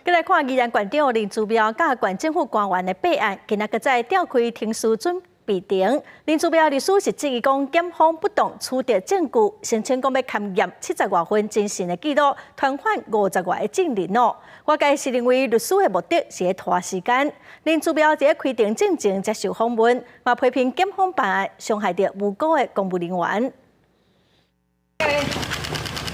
閣來看宜蘭縣長林姿妙佮縣政府官員的弊案，今仔閣再調開庭書準備庭。林姿妙律師是質疑講，檢方不當取得證據，聲稱講欲勘驗七十外份偵訊的記錄，傳喚五十外个證人哦。外界是認為律師的目的是咧拖時間。林姿妙佇咧開庭進前接受訪問，嘛批評檢方辦案傷害著無辜的公務人員。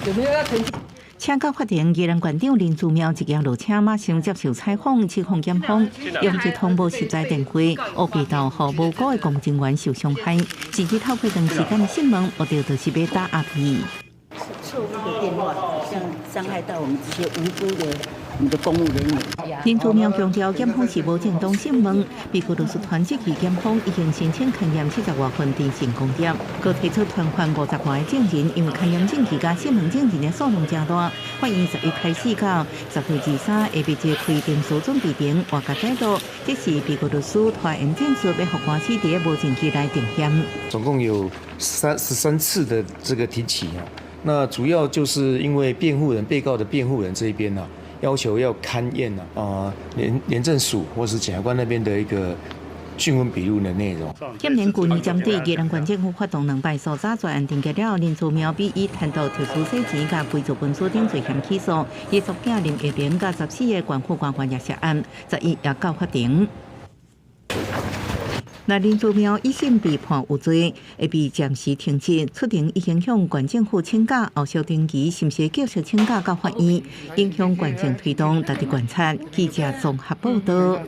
有沒有要澄清？請到法庭，宜蘭縣長林姿妙一行落車，馬上接受採訪，指控檢方用一通無實在電話，烏白鬥予無辜的公務人員受傷害，甚至透過長時間的訊問，目的就是欲打壓伊。錯誤的電話，像傷害到我們這些無辜的我們的公務人員。林姿妙強調，檢方是無正當訊問，被告律師團質疑檢方已經申請勘驗七十外份偵訊公牒，閣提出傳喚五十外個證人，因為勘驗證據佮訊問證人的數量誠大。法院11開始到10月23會密集開庭書準備庭，外界解讀，這是被告律師拖延戰術，欲予官司佇無證據來定讞。總共有33次的這個庭期啊，那主要就是因為辯護人、被告的辯護人這一邊呢，要求要勘驗啊，廉政署或是檢察官那邊的一個訊問筆錄的內容。檢聯舊年針對宜蘭縣政府發動兩擺搜查專案定結了，林姿妙被以貪盜特殊洗錢佮偽造文書等罪嫌起訴，伊查某囝林益明佮14個縣府官員也涉案，11也到法庭。那林姿妙一審被判有罪，會被暫時停職出庭，已經向縣政府請假，後續登記是毋是繼續請假到法院，影響縣政推動，值得觀察。記者綜合報道。